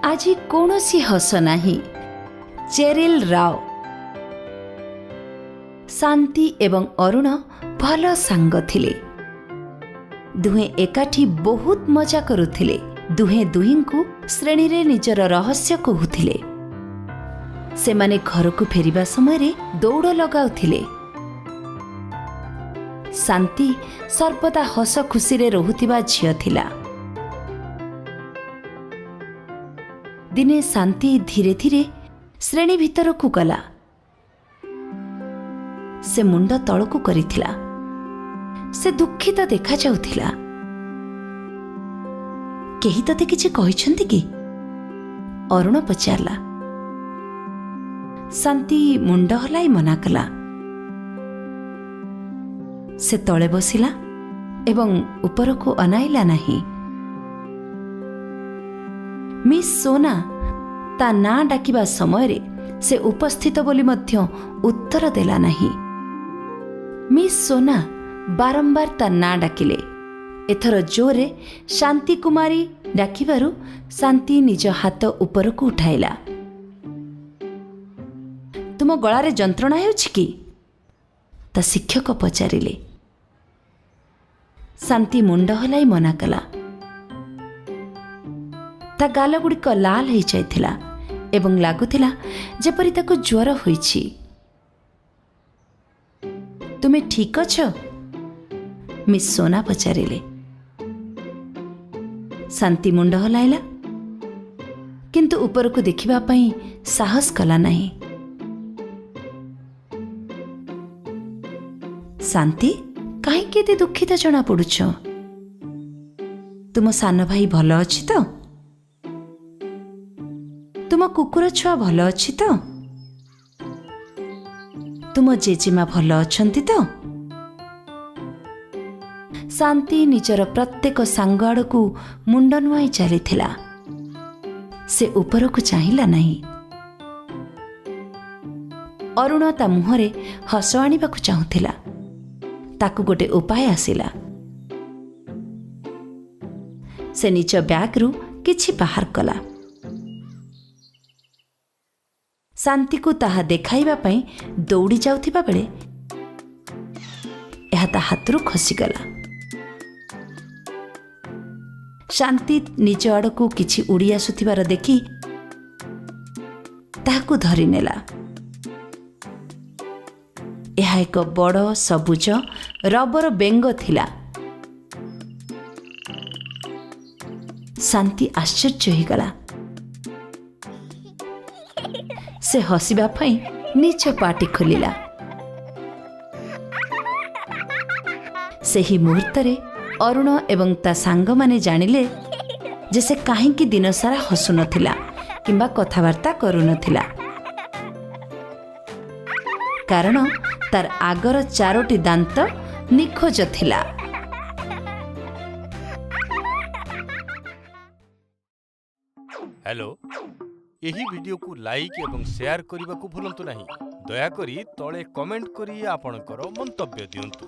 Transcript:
ଆଜି କୌଣସି ହସ ନାହିଁ। ଚେରିଲ ରାଓ। ଶାନ୍ତି ଏବଂ ଅରୁଣ ଭଲ ସାଙ୍ଗ ଥିଲେ। ଦୁହେଁ ଏକାଠି ବହୁତ ମଜା କରୁଥିଲେ। ଦୁହେଁ ଦୁହିଁଙ୍କୁ ଶ୍ରେଣୀରେ ନିଜର ରହସ୍ୟ କହୁଥିଲେ। ସେମାନେ ଘରକୁ ଫେରିବା ସମୟରେ ଦୌଡ଼ ଲଗାଉଥିଲେ। ଶାନ୍ତି ସର୍ବଦା ହସ ଖୁସିରେ ରହୁଥିବା ଝିଅ ଥିଲା। ଦିନେ ଶାନ୍ତି ଧୀରେ ଧୀରେ ଶ୍ରେଣୀ ଭିତରକୁ ଗଲା। ସେ ମୁଣ୍ଡ ତଳକୁ କରିଥିଲା। ସେ ଦୁଃଖିତ ଦେଖାଯାଉଥିଲା। "କେହି ତତେ କିଛି କହିଛନ୍ତି କି?" ଅରୁଣ ପଚାରିଲା। ଶାନ୍ତି ମୁଣ୍ଡ ହଲାଇ ମନା କଲା। ସେ ତଳେ ବସିଲା ଏବଂ ଉପରକୁ ଅନାଇଲା ନାହିଁ। ମିସ୍ ସୋନା ତା ନାଁ ଡାକିବା ସମୟରେ ସେ ଉପସ୍ଥିତ ବୋଲି ମଧ୍ୟ ଉତ୍ତର ଦେଲା ନାହିଁ। ମିସ୍ ସୋନା ବାରମ୍ବାର ତା ନାଁ ଡାକିଲେ। ଏଥର ଜୋରରେ "ଶାନ୍ତି କୁମାରୀ" ଡାକିବାରୁ ଶାନ୍ତି ନିଜ ହାତ ଉପରକୁ ଉଠାଇଲା। "ତୁମ ଗଳାରେ ଯନ୍ତ୍ରଣା ହେଉଛି କି?" ତା ଶିକ୍ଷକ ପଚାରିଲେ। ଶାନ୍ତି ମୁଣ୍ଡ ହଲାଇ ମନା କଲା। ତା ଗାଲଗୁଡ଼ିକ ଲାଲ ହୋଇଯାଇଥିଲା ଏବଂ ଲାଗୁଥିଲା ଯେପରି ତାକୁ ଜ୍ୱର ହୋଇଛି। "ତୁମେ ଠିକ୍ ଅଛ?" ମିସ୍ ସୋନା ପଚାରିଲେ। ଶାନ୍ତି ମୁଣ୍ଡ ହଲାଇଲା, କିନ୍ତୁ ଉପରକୁ ଦେଖିବା ପାଇଁ ସାହସ କଲା ନାହିଁ। "ଶାନ୍ତି, କାହିଁକି ଏତେ ଦୁଃଖିତ ଜଣାପଡ଼ୁଛ? ତୁମ ସାନ ଭାଇ ଭଲ ଅଛି ତ? ତୁମ କୁକୁର ଛୁଆ ଭଲ ଅଛି ତ? ତୁମ ଜେଜେମା ଭଲ ଅଛନ୍ତି ତ?" ଶାନ୍ତି ନିଜର ପ୍ରତ୍ୟେକ ସାଙ୍ଗ ଆଡ଼କୁ ମୁଣ୍ଡ ନୁଆଇଁ ଚାଲିଥିଲା। ସେ ଉପରକୁ ଚାହିଁଲା ନାହିଁ। ଅରୁଣ ତା ମୁହଁରେ ହସ ଆଣିବାକୁ ଚାହୁଁଥିଲା। ତାକୁ ଗୋଟେ ଉପାୟ ଆସିଲା। ସେ ନିଜ ବ୍ୟାଗରୁ କିଛି ବାହାର କଲା। ଶାନ୍ତିକୁ ତାହା ଦେଖାଇବା ପାଇଁ ଦୌଡ଼ି ଯାଉଥିବା ବେଳେ ଏହା ତା ହାତରୁ ଖସିଗଲା। ଶାନ୍ତି ନିଜ ଆଡ଼କୁ କିଛି ଉଡ଼ି ଆସୁଥିବାର ଦେଖି ତାହାକୁ ଧରିନେଲା। ଏହା ଏକ ବଡ଼ ସବୁଜ ରବର ବେଙ୍ଗ ଥିଲା। ଶାନ୍ତି ଆଶ୍ଚର୍ଯ୍ୟ ହୋଇଗଲା। ସେ ହସିବା ପାଇଁ ନିଜ ପାଟି ଖୋଲିଲା। ସେହି ମୁହୂର୍ତ୍ତରେ ଅରୁଣ ଏବଂ ତା ସାଙ୍ଗମାନେ ଜାଣିଲେ ଯେ ସେ କାହିଁକି ଦିନସାରା ହସୁନଥିଲା କିମ୍ବା କଥାବାର୍ତ୍ତା କରୁନଥିଲା, କାରଣ ତାର ଆଗର ଚାରୋଟି ଦାନ୍ତ ନିଖୋଜ ଥିଲା। ହ୍ୟାଲୋ, ଏହି ଭିଡିଓକୁ ଲାଇକ୍ ଏବଂ ସେୟାର କରିବାକୁ ଭୁଲନ୍ତୁ ନାହିଁ। ଦୟାକରି ତଳେ କମେଣ୍ଟ କରି ଆପଣଙ୍କର ମନ୍ତବ୍ୟ ଦିଅନ୍ତୁ।